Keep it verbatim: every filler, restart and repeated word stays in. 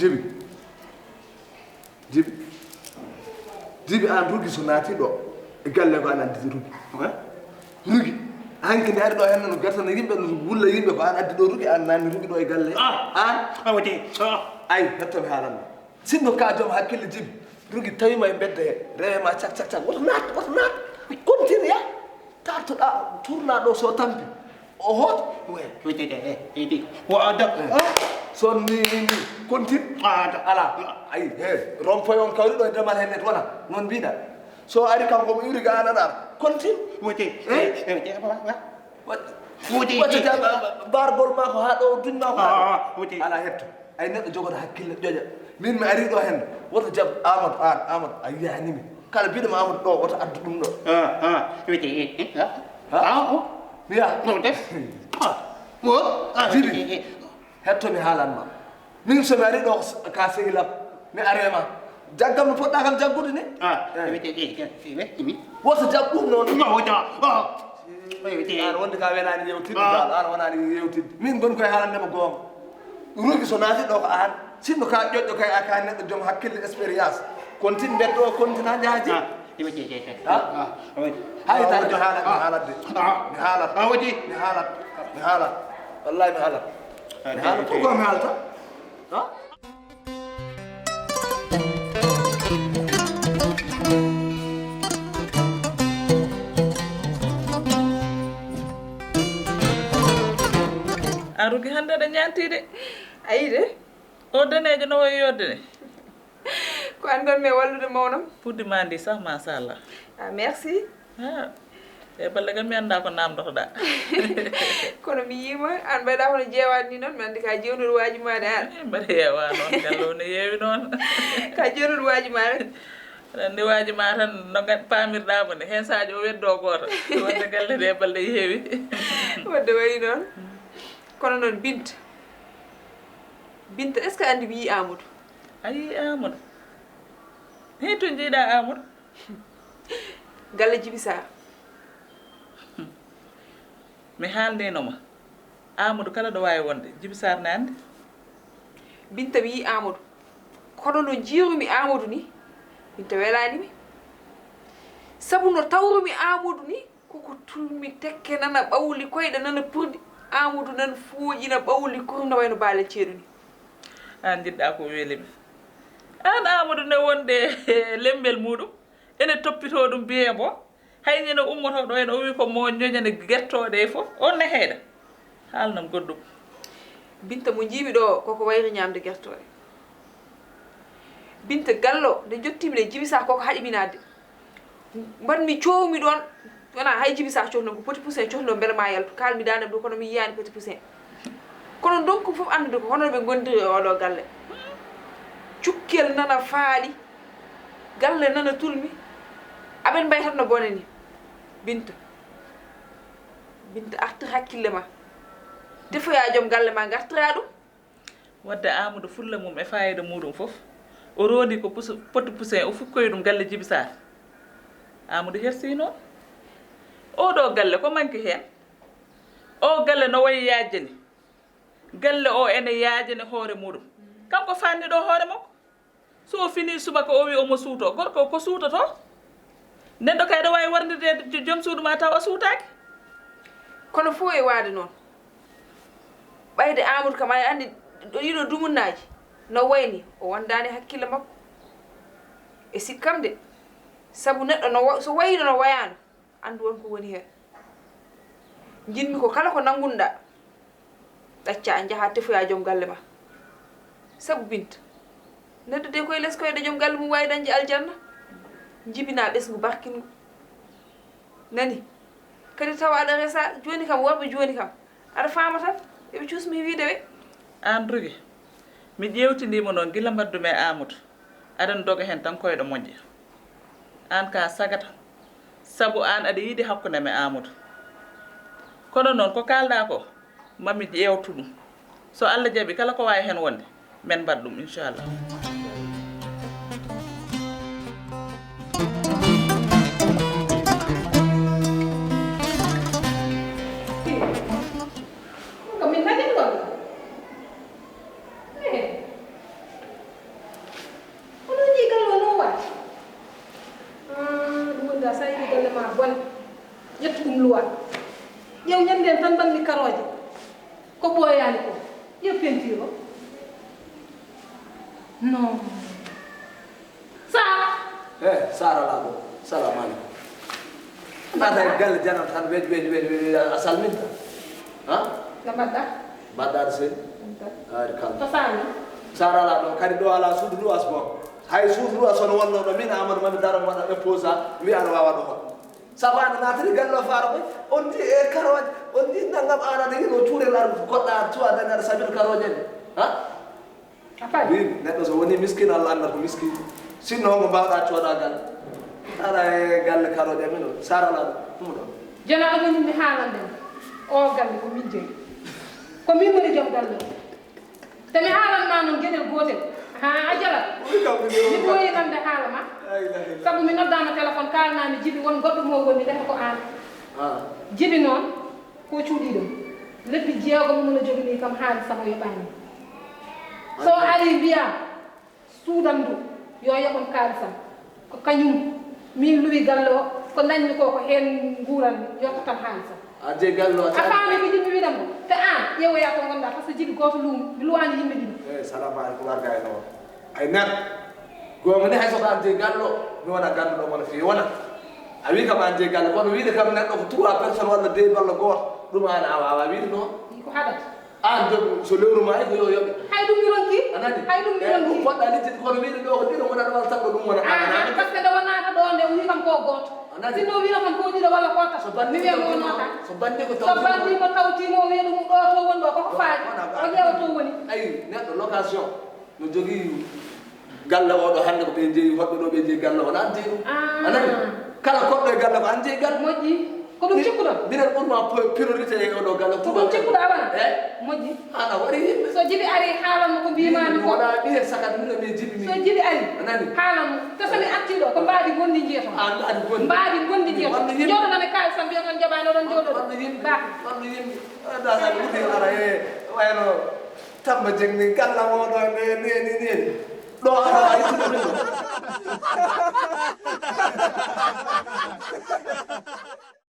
Jibi. Jibi. Jibi, an Rugi so naati ɗo e galle ko an additi Rugi. Eh? Rugi. Hanki nde ari ɗo hen no gartana yimɓe no wulla yimɓe ko an addi ɗo Rugi, an nanni Rugi ɗo e galle. Ah! An? Ah, wati. Ah. Ay, hetto mi haalanma. Sinno ka joom hakkille Jibi. Rugi tawima e mbedda he. Rewe ma cak cak cak. Woto naat, woto naat. Continue ya. Tartoɗa, tourna ɗo so tampi. O hoot? Wete, wete, wete. Wo ada. Eh. So ni, ni, kontin? Ada. Ala. Ay, he, rompoy on kawri ɗo e damal hen net wona. Non mbiɗa. So ari kanko mo iwri ga ananar. Kontin? Wete. Eh? Eh, wete, wa, wa. Wat-, wete, wete, wete. Bargol ma ko ha ɗo, duñ ma ko ha ɗo. Ah, wete. Ala hetto. Ay, neɗɗo jogoto hakkille ƴoƴa. Min mi ari ɗo hen. Woto jab Amadou, an, Amadou, a yiyanimi. Kala biɗo ma Amadou ɗo, woto addu ɗum ɗo. Ah, ah, wete, eh, eh, ah. Ha? Ah, oh. Miya. No, def. Ah. Wo? Ah, Jibi. Eh, eh. Hetto mi haalan ma. Min so mi ari ɗo s-, ka sehilap, mi are ma. Jaggam no poɗɗa kam jaggude ni? Ah, eh. Wete, eh, eh, eh, wete, mi. Woto jaggu ɗum noon. No, wete, ah. Wete. An wonde ka welani yewtidde, ah, dal, an wonani yewtidde. Min gon koye haalande mo goonga. Rugi so naati ɗo ko an. Sinno ka ƴoƴƴo kay a ka neɗɗo joom hakkille expérience. Kontin mbeddo o, kontin ha jaaji. Ah, iwa je, je, je. Ha? Ah, ah, wadi. Hay tan mi haalat, mi haalat de. Ah. Mi haalat. Ah, wadi. Mi haalat. Mi haalat. Wallahi mi haalat. Ah, mi haalat. Pourquoi mi haalata? Ha? A Rugi hannde aɗa ñaantii de. Ayi de. O daneejo no wayi yodde ne. Ko an gonmi e wallude mawnam. Puddi ma ndi sah, machallah. Ah, merci. Ah, e balle kam mi annda ko namdotoɗa. Kono mi yiima, an mbayɗa kono jeewaɗo ni noon, mi anndi ka jewnuɗo waaji ma de an. Eh, mbaɗa yeewa noon, galle o ne yeewi noon. Ka jewnuɗo waaji ma rek. Aɗa anndi waaji ma tan, no ngat-, paamirɗa mo ne, heen sadio o weddo gooto. Wonde galle de balle yeewi. Wadde wayi noon. Kono noon Binta. Binta, est-ce que anndi mi yii Amadou? A yii Amadou? Hey, to njiiɗa Amadou? Galle Jibi Sarr. Mi haalnino ma. Amadou kala ɗo waawi wonde, Jibi Sarr ne anndi. Binta mi yii Amadou. Kono no njiirumi Amadou ni, Binta welaani mi. Sabu no tawrumi Amadou ni, koko tulmi tekke nana ɓawli koyɗe nana purdi. Amadou nan fooƴina ɓawli kurum no wayno baale ceeɗu ni. An njiɗɗa ko weli mi. An Amadou ne wonde lembel muɗum. Ene toppitoo ɗum biyee mbo. Hay ñande ummoto ɗo en o wi ko mo ñoñane gertooɗe e fof. On ne heyɗa. Haalnam goɗɗum. Binta mo njiimi ɗo koko wayri ñaamde gertooɗe. Binta gallo nde jottimi nde Jibi Sarr koko haɗi mi naatde. Mbaɗmi coowmi ɗoon, wona hay Jibi Sarr cohno ko petit poussin cohno mbele ma yaltu. Kaalmi daande ɗum kono mi yiyaani petit poussin. Kono donc fof anndude ko hono ɓe ngondiri e oɗo galle. Cukkel nana faaɗi. Galle nana tulmi. Aɓen mbayi tan no bone ni. Binta. Binta artir hakkille ma. Tefoya joom galle ma ngartira ɗum. Wadde Amadou fulla mum e fayida muɗum fof. O rondi ko puso-, poti pusin o fukkoyi ɗum galle Jibi Sarr. Amadou hersi noon. Oɗo galle ko manki heen? O galle no wayi yajjani. Galle o ene yaajani hoore muɗum. Kanko fanni ɗo hoore makko. So o fini subaka o wi omo suuto. Gorko ko suutoto? Neɗɗo kay ɗo wawi wardirde jo-, joom suudu ma taw a suutaki. Kono fof e waade noon. Ɓayde Amadou kam aɗa anndi ɗo ɗiɗo dumunnaaji no wayni o wondaani hakkille makko. E sikkam de. Sabu neɗɗo no wa-, so wayino no wayaano. Anndu won ko woni heen. Njiɗmi ko kala ko nanngunɗaa, ɗacca njaha tefoya joom galle ma. Sabu Binta, neɗɗo de koye les koyɗe joom galle mum waawi dañde aljanna. Njibina ɓesngu barkingu. Nani? Kadi tawa aɗa resa jooni kam worɓe jooni kam. Aɗa faama tan, eɓe cuusmi wiide ɓe. Aan Rugi, mi ƴeewtindiima noon gila mbaɗdu-mi e Aamadu. Aɗa doga heen tan ko eɗo moƴƴa. Aan ka sagata, sabu aan aɗa yiɗi hakkunde-mi e Aamadu. Kono noon ko kaalɗaa ko, ma mi ƴeewtu ɗum. So Alla jaɓii, kala ko waawi heen wonde, men mbaɗ ɗum, inchallah. Ko min dañi ɗum walla? Eh. Kono jii galle o noon waɗi. Ah, ɗum woni da sa yiɗi galle ma bone. Ƴettu ɗum luwa. Ƴeew ñande en tan mbaɗmi karooje. Ko ɓooyaani ko. Ƴeew peinture o. Non. Sara. Eh, Sara laaɗo. Salamu aleykum. Naata e galle janam tan wej, wej, wej, wej, a salminta. Ha? No mbaɗɗa? Mbaɗɗa aɗa seli? Mbaɗɗa. Ari kam. To Sara? Sara laaɗo, kadi ɗo alaa suudu luwas bon. Hay suudu luwas hono wonnoo ɗo, min Amadou Mami Daro mi waɗa imposa, wiya aɗa waawa ɗo hoɗ. Sabu an naatiri galle o faaro koy, on ndi e karooje, on ndi nangam an aɗa yiɗo cuurel ar koɗɗa ar cuwa dañi aɗa sabir karooje ɗe. Ha? A faami? Wi neɗɗo so woni miskin, Allah anndat ko miskin. Sinno hongo mbaawɗa cooda galle? Ara e galle karooje amin o, Sara laaɗo, ɗum ɗo. Jona ɗum woni mi haalande ma. O galle ko min jeyi. Ko min woni joom galle o. Te mi haalan ma noon geɗel gootel. Ha a jalat. Wi kam mi Mi ɓooyi nande haala ma. La ilaha illallah. Sabu mi noddaama téléphone, kaalanaami Jibi won goɗɗo mo woni, ndeke ko aan. Ah. Jibi noon, ko cuuɗiiɗo. Lebbi jeegom mum no joganii kam haalis, sabu yoɓaani. So ari mbiya, suudan ndu, yo yoɓam kaalisam. Ko kañum, min luwi galle o, ko dañmi ko, ko heen nguuran, yottotam haalisam. A jeyi galle o, a A faami ko jiɗmi wiɗan mo. Te aan, ƴeewoya to ngonɗa, par ce que Jibi gooto luumo, mi luwaani yimɓe ɗiɗo. Eh, salamu aleykum, arga e noon. Ay neɗɗo. Goonga ni, hay so ko an jeyi galle o, mi wona ganduɗo mo no feewi, wona. A wi kam an jeyi galle, kono wiide kam neɗɗo ko trois personnes walla deux walla gooto, ɗum an a waawa wiide noon. Ko haɗata. An jogi so lewru ma, hay ko yo yoɓe. Hay ɗum mi ronki. A nani? Hay ɗum mi Eh, ronki. Ɗum poɗɗa lijjide, kono wiide ɗo ko ɗiɗo wona ɗo walla sappo, ɗum wona Ah, ɗaɓɓanaade. Par ce que nde wonata ɗo, nde o wi kam ko gooto. A nani? Sinno o wino kam ko ɗiɗo walla ko tato. So banndi Mi ko wiya mo tawti wonata. So banndi ko So tawti banndi mo tawti mo, wiya ɗum ɗo to woni ɗo, koko faati. Wona O ƴeewa to woni. Ayi, neɗɗo location no jogii galle o ɗo hannde ko ɓe jeeyi, hoɗɓe ɗo ɓe jeeyi galle o, na jeeyi ɗum. Ah. A nani? Kala koɗɗo e galle ko an jeeyi galle. Moƴƴi. Ko ɗum cikkuɗon? Minen ɓurma po-, priorité e oɗo galle. Ko ɗum cikkuɗo, Abana? Eh? Moƴƴi. Ana waɗi yimɓe. So Jibi ari haalan mo ko mbiimaami ko. Wona ɓiye sakat minen ɓe Jibi min. So Jibi ari. A nani? Haalan mo. Te so mi artii ɗo, ko mbaadi bonndi njiyaton. Ah, mbaadi bonndi. Mbaadi bonndi njiyaton. Walla yimɓe. Jooɗoɗon e kaalis am, mbiyoton jaɓaani, oɗon jooɗoɗo. Walla yimɓe. Baax. Walla yimɓe. Ah, da sa wuti ara e wayno Tamba Jeng ni, galle o ɗo, ne, ne, ne, ne. Ɗo ara